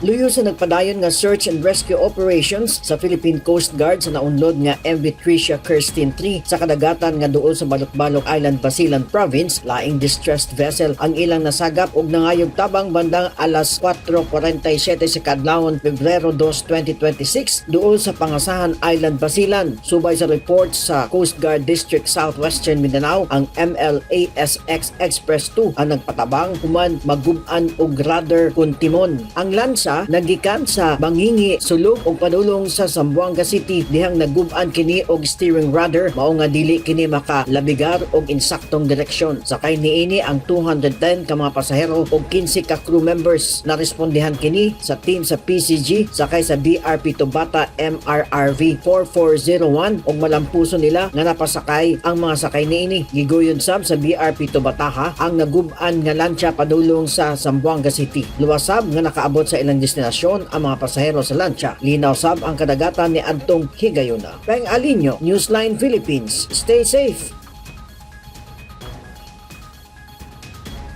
Luyo sa nagpadayon nga search and rescue operations sa Philippine Coast Guard sa naunlod nga MV Tricia Kerstin 3 sa kadagatan nga duol sa Balok-Balok Island, Basilan Province, laing distressed vessel ang ilang nasagap og nangayog tabang bandang alas 4:47 sa kadlawon, Pebrero 2, 2026, duol sa Pangasahan Island, Basilan. Subay sa reports sa Coast Guard District Southwestern Mindanao, ang MLASX Express 2 ang nagpatabang human magub-an og rudder kun timon. Ang lansa nagikan sa Bangingi, Sulu ug padulong sa Zamboanga City dihang nagub-an kini og steering rudder, mao nga dili kini makalabigar og insaktong direksyon. Sakay niini ang 210 ka mga pasahero ug 15 ka crew members. Narespondihan kini sa team sa PCG sakay sa BRP Tubata MRRV 4401 ug malampuso nila nga napasakay ang mga sakay niini. Giguyod sab sa BRP Tubataha ang nagub-an nga lancha padulong sa Zamboanga City. Luwas sab nga nakaabot sa ilang destinasyon ang mga pasahero sa lancha. Linaw sab ang kadagatan ni adtong higayuna. Peng Alinio, Newsline Philippines. Stay safe.